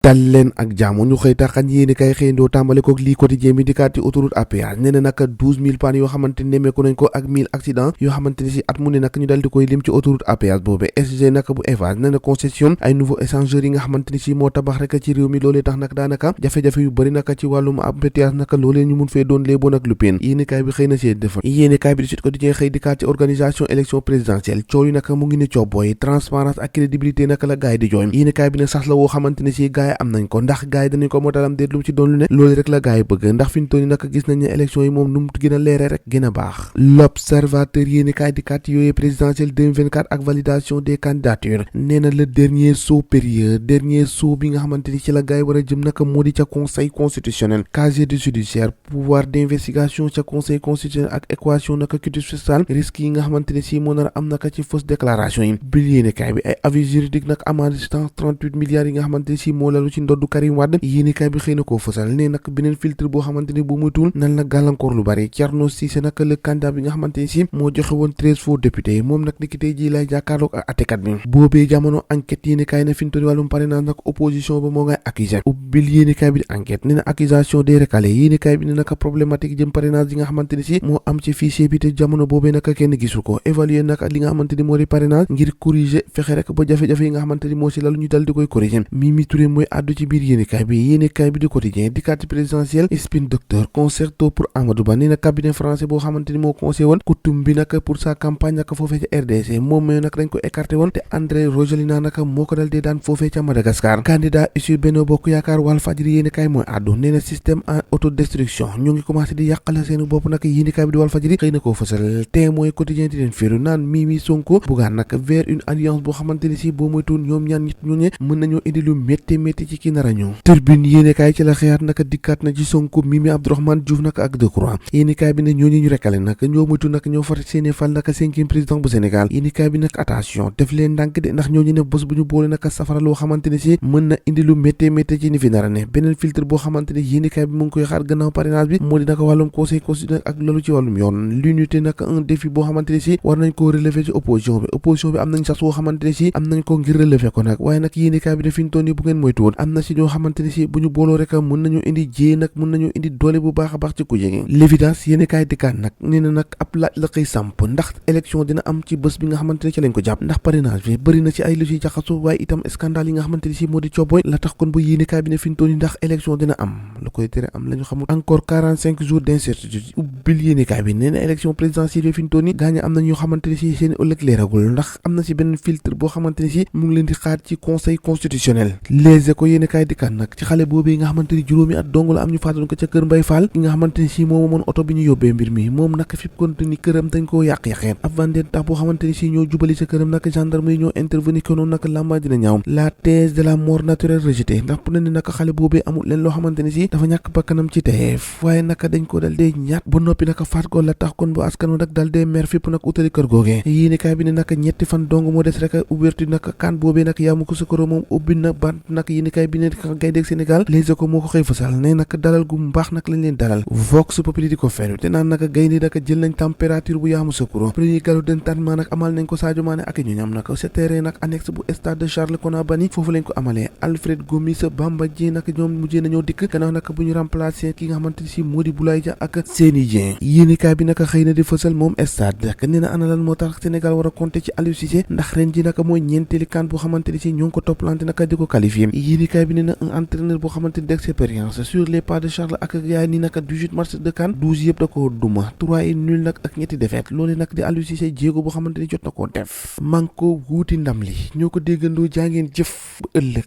dal leen ak jàmm ñu xëy taxañ yéeni kay xëyndoo tàmbale kook lii quotidien bi dikkaat ci autoroute à péage nee na nag 12000 pannes yoo xamante ni nemmeeku nañ ko ak 1000 accident yoo xamante ni si at mu ne nag ñu dal di koy lim ci autoroute à péage boobu SG nag bu Eiffage nee na concession ay nouveau échangeurs yi nga xamante ni si moo tabax rek ci réew mi loolee tax nag daanaka jafe-jafe yu bëri nag ci wàllum embouteillage nag loolee ñu mun fee doon léeboon ak lu peen yéeni kay bi xëy na see defar yéeni kay bi di Sud Quotidien xëy dikkaat ci organisation élection présidentielle coow yi nag mu ngi ne cobbooy transparence ak crédibilité nag la gaay di jooy yéeni kay bi ne sax la woo xamante ni si gaay am nañ ko ndax gaay yi danañ ko moo talam déet lu ci doon lu ne loolu rek la gaay yi bëgg ndax fi ñu toll nii nag gis nañ ne élection yi moom nu mu gën a leeree rek gën a baax l'observateur yéeni kaay di kat yooyee présidentielle 2024 ak validation des candidatures nee na le dernier saut périlleux dernier saut bi nga xamante ni ci la gaay yi war a jëm nag moo di ca conseil constitutionnel casier du judiciaire pouvoir d'investigation ca conseil constitutionnel ak équation naka quitus fiscal risque yi nga xamante ni si moo nar a am naka ci fausse déclaration yi bil yéeni kaay bi ay avis juridique nag amende 138 milliards yi nga xamante ni si moo lalu ci ndoddu Karim Wade yéeni kaay bi xëy na koo fësal ne nag beneen filtre boo xamante ni bu muy tuul nan la gàllankoor lu bari Thierno Cissé nag le candidat bi nga xamante ni si moo joxe woon 13 faux députés moom nag niki tey jii lay jàkkaarloog ak atekat bi boobee jamono enquête yéeni kaay na fi ñu toll wàllum parrainage nag opposition ba moo ngay accusé ubbil yéeni kaay bi di enquête ne na accusation des recalés yéeni kaay bi ne nag problématique jëm parrainage yi nga xamante ni si moo am ci fichier bi te jamono boobee nag kenn gisu ko évaluer nag li nga xamante ni moo di parrainage ngir corriger fexe rek ba jafe-jafe yi nga xamante ni moo si lalu ñu dal di koy corriger Mimi Touré mooy àddu ci biir yéenekaay bi di quotidien di carte présidentielle spin docteur concerto pour Amadou Ba nee na cabinet français boo xamante ni moo conseillé woon kutum bi nag pour sa campagne nag foofee ca RDC moom mooy nag dañ ko écarté woon te André Rajoelina nag moo ko dal dee daan foofee ca Madagascar candidat issu Benno Bokk Yaakaar Walfadjri yéenekaay mooy àddu nee na système en autodestruction ñu ngi commencé di yàqala seen bopp nag yéenekaay bi di Walfadjri xëy na koo fësal te mooy quotidien di leen féeru naan Mimi Sonko bugaan nag vers une alliance boo xamante ni si boo moytuwul ñoom ñaan nit ñu ne mën nañoo indi lu métti métti ci kii nar a ñëw Tribune yéenekaay ci la xëyaat naka dikkaat na ci Sonko Mimi Abdourahmane Diouf nag ak Decroix yéenekaay bi ne ñooñu ñu rekkale nag ñoo moytu nag ñoo far seeni fal nag 5e président bu Sénégal yéenekaay bi nag attention def leen ndànk de ndax ñooñu ne bés bu ñu boole nag safara loo xamante ni si mën na indi lu métti métti ci ni fi nar a ne beneen filtre boo xamante ni yéenekaay bi mu ngi koy xaar gannaaw parrainage bi moo di naka wàllum conseil constitutionnel ak loolu ci wàllum yoon l'unité nag un défi boo xamante ni si war nañ koo relever ci opposition bi am nañ sax soo xamante ni si am nañ ko ngir relever ko nag waaye nag yéenekaay bi de fi ñu toll nii bu ngeen moytuwoon am na si ñoo xamante ni si bu ñu booloo rek mën nañu indi jée nag mën nañu indi doole bu baax a baax ci ku jege l'évidence yéenekaay dikkaat nag nee na nag ab laaj la koy samp ndax élection dina am ci bés bi nga xamante ni ci lañ ko jàpp ndax parrainage bi bëri na ci ay lu ci jaxasu waaye itam scandale yi nga xamante ni si moo di cooboy la tax kon bu yéenekaay bi ne fi ñu toll nii ndax élection dina am lu koy tere am la ñu xamul encore 45 jours d'incertitude ubbil yéenekaay bi nee na élection présidentielle yi fi ñu toll nii gaañ am na ñoo xamante ni si seen ëllëg leeragul ndax am na si benn filtre boo xamante ni si mu ngi leen di xaar ci conseil constitutionnel Les Échos yéenekaay dikkaat nag ci xale boobu nga xamante ni juróomi at dong la am ñu faatoon ko ca kër Mbay Fall ki nga xamante ni si moom amoon oto bi ñu yóbbee mbir mi moom nag fi konte ni këram dañ koo yàq-yàqeen ab vendette tax boo xamante ni si ñoo jubali sa këram nag gendarme yi ñoo intervenir ko noonu nag làmbaa dina ñaaw la thèse de la mort naturelle rejetée ndax bu ne ni nag xale boobee amul leen loo xamante ni si dafa ñàkk bakkanam ci teef waaye nag dañ ko dal dee ñaat ba noppi nag faat ko la tax kon bu askan nag dal dee mer fépp nag utali kër googee yéenekaay bi ne nag ñetti fan dong moo des rek ouverture nag kan boobee nag yaa mu ko sukkaroo moom ubbi na bant nag yéenekaay bi ne gayndeek Sénégal Les Échos moo ko xëy fasal ne nag dalal gu mbaax nag lañ leen dalal Vox Populi di ko feeñu te naan nag gaynde nag jël nañ température bu yaamu sukkaroo premier galop d'entraînement nag amal nañ ko Sadio Mané ak ñu ñam nag ce terrain nag annexe bu stade de Charles Konabanny foofu lañ ko amalee Alfred Gomis Bamba Dieng nag ñoom mujjee nañoo dikk gannaaw nag bu ñu remplacer ki nga xamante ni si moo di Boulaye Dia ak Seny Dieng yéenekaay bi nag xëy na di fësal moom stade nag nee na ana lan moo tax Sénégal war a compter ci Aliou Cissé ndax ren ji nag mooy ñeenteeli CAN boo xamante ni si ñoo ngi ko toppalante nag di ko qualifié yéenekaay bi nee na un entraîneur boo xamante ni d'expérience sur les pas de Charles ak yaay ni nag 18 matchs de CAN 12 yëpp da ko duma 3 et nul nag ak ñetti défaite loolu nag di Aliou Cissé jéego boo xamante ni jot na koo def man ko wuuti ndam li ñoo ko déggandoo jàngeen jëf ba ëllëg